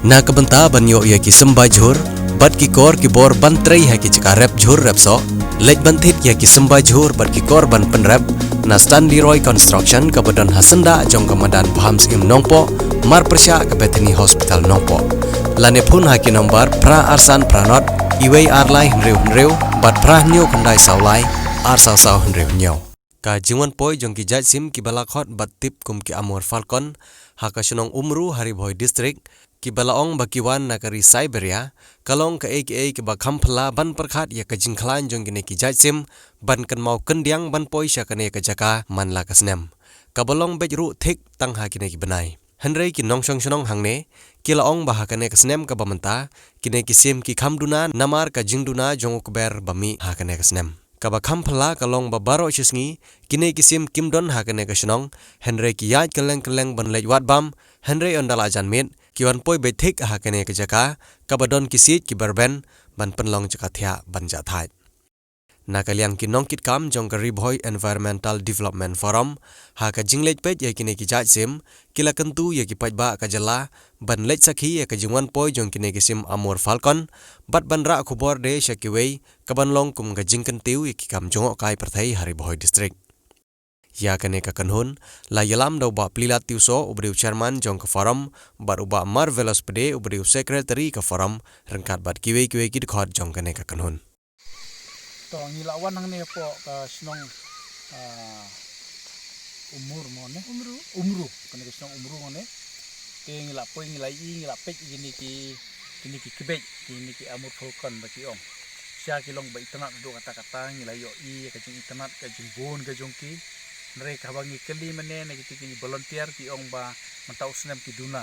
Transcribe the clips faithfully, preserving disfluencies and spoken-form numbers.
Na ka bynta ban ïoh ïa ki symbai jhur bad ki kor ki bor ban trei ha ki jaka rep jhur rep soh, leit ban thied ïa ki symbai jhur bad ki kor ban pynrep na Stanley Roy Construction kaba don ha syndah jong ka madan Bham Syiem Nongpoh, mar pyrshah ka Bethany Hospital Nongpoh. Lane phone ha ki nombar phra ar san phra nod, iwei ar lai hynriew hynriew bad phra hynñiew khyndai saw lai, ar saw saw hynriew hynñiew. Ka jingwan poi jong ki jait sim kiba la khot bad tip kum ki Amur Falcon ha ka shnong Umru ha Ri Bhoi District, kiba la ong ba ki wan na ka ri Siberia, ka long kaei kaei kaba kham phylla ban pyrkhat ïa ka jingkhlaiñ jong kine ki jait sim ban kynmaw kyndiang ban poi sha kane ka jaka man la ka snem, kaba long beit ruh thik tang ha kine ki bnai. Hynrei ki nongshong shnong hangne ki la ong ba ha kane ka snem kaba mynta, kine ki sim ki kham duna namar ka jingduna jong u kber ba mih ha kane ka snem. Kaba kham phylla ka long ba baroh shi sngi kine ki sim kim don ha kane ka shnong, hynrei ki ïaid kylleng kylleng ban leit wad bam, hynrei ynda la jan miet ki wan poi beit thik ha kane ka jaka kaba don ki siej kiba rben ban pynlong jaka thiah ban jah thait. Na ka liang ki nongkitkam jong ka Ri Bhoi Environmental Development Forum, ha ka jingleit peit ïa kine ki jait sim, ki la kyntu ïa ki paidbah ka jylla ban leit sakhi ïa ka jingwan poi jong kine ki sim Amur Falcon bad ban rah khubor de sha kiwei kaban long kum ka jingkyntiew ïa ki kam jngohkai pyrthei ha Ri Bhoi District. Ïa kane ka kynhun la ïalam da u Bah Plilat Tiewsoh uba dei u chairman jong ka forum bad u Bah Marvelous Pde uba dei u secretary ka forum, ryngkat bad kiwei kiwei ki dkhot jong kane ka kynhun. To ngi la wan hangne hapoh ka shnong, ah, Umur mo ne? Umru. Umru, kane ka shnong Umru mo ne? Te ngi la poi ngi la ïohi ngi la peit kine ki, kine ki kbeit, kine ki Amur Falcon ba ki ong. Shisha ki long ba itynnad haduh katta katta, ngi la ïohi ka jingitynnad ka jingbun ka jong ki. Hynrei kaba ngi kylli mynne na kiti ki volunteer ki ong ba mynta u snem ki duna.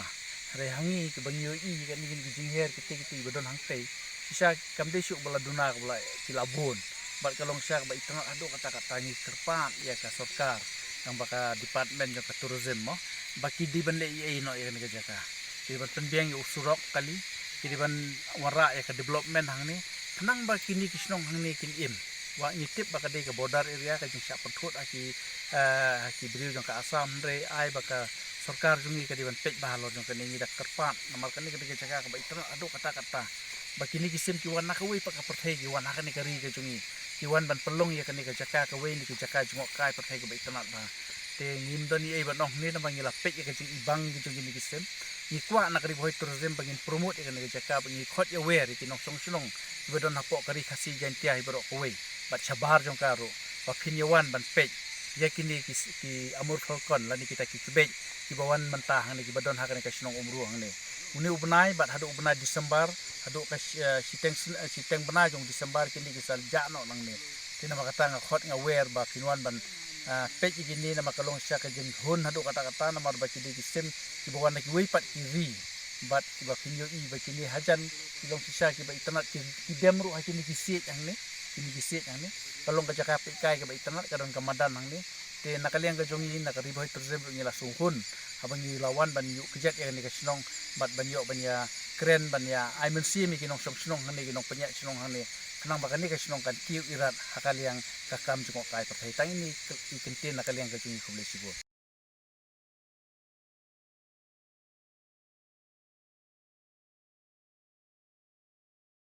Hynrei ha ngi kaba ngi ïohi kane kine ki jingher kiti kiti ba don hangtei. Shisha kam dei shuh ba la duna kaba la ki la bun. Bad ka long shisha kaba itynnad haduh katta katta, ngi kyrpad ïa ka sorkar, tang ba ka department jong ka tourism mo, ba ki dei ban leh ei ei noh ïa kane ka jaka. Ki dei ban pynbiang ïa u surok kali, ki dei ban wanrah ïa ka development hangne. Khnang ba kine ki shnong hangne kin im. Wat ngi tip ba ka dei ka border area, ka jingshah pynthut ha ki, eh, ha ki briew jong ka Assam, hynrei ai ba ka sorkar jong ngi ka dei ban peit bha halor jong kane, ngi da kyrpad namar kane ka dei ka jaka kaba itynnad haduh katta katta. Ba kine ki sim ki wan na kawei pat ka pyrthei ki wan ha kane ka ri ka jong ngi. Ki wan ban pynlong ïa kane ka jaka kawei na ki jaka jngohkai pyrthei kaba itynnad bha. Te ngim don ei ei ban ong hangne namar ngi la peit ïa ka jingibang ki jong kine ki sim. Ngi kwah na ka Ri Bhoi Tourism ba ngin promote ïa kane ka jaka, ba ngi khot ïa wer ïa ki nongshong shnong kiba don hapoh ka ri Khasi Jaiñtia hi baroh kawei bad shabar jong ka ruh, ba phin ïa wan ban peit ïa kine ki, ki Amur Falcon lane kita ki kbeit kiba wan mynta hangne kiba don ha kane ka shnong Umru hangne. Une u bnai bad haduh u bnai December, haduh ka shi-, eh, shiteng sn-, eh, shiteng bnai jong December kine ki sa jah noh nangne. Te namar kata nga khot nga wer ba phin wan ban, ah, peit ïa kine namar ka long shisha ka jinghun haduh katta katta namar ba ki dei ki sim kiba wan na kiwei pat ki ri. Bad kiba phin ïohi ba kine hajan ki long shisha kiba itynnad, ki, ki dem ruh ha kine ki siej hangne, kine ki siej hangne. Ka long ka jaka peitkai kaba itynnad, ka don ka madan hangne. Te na ka liang ka jong ngi na ka Ri Bhoi Tourism ruh ngi la sngewhun haba ngi la wan ban ïuh kjat ïa kane ka shnong bad ban ïoh ban ïa kren ban ïa ai mynsiem ïa ki nongshong shnong hangne, ki nongpynïaid shnong hangne, khnang ba kane ka shnong kan kiew irat ha ka liang ka kam jngohkai pyrthei. Tang ine i kyntien na ka liang ka jong ngi, khublei shibun.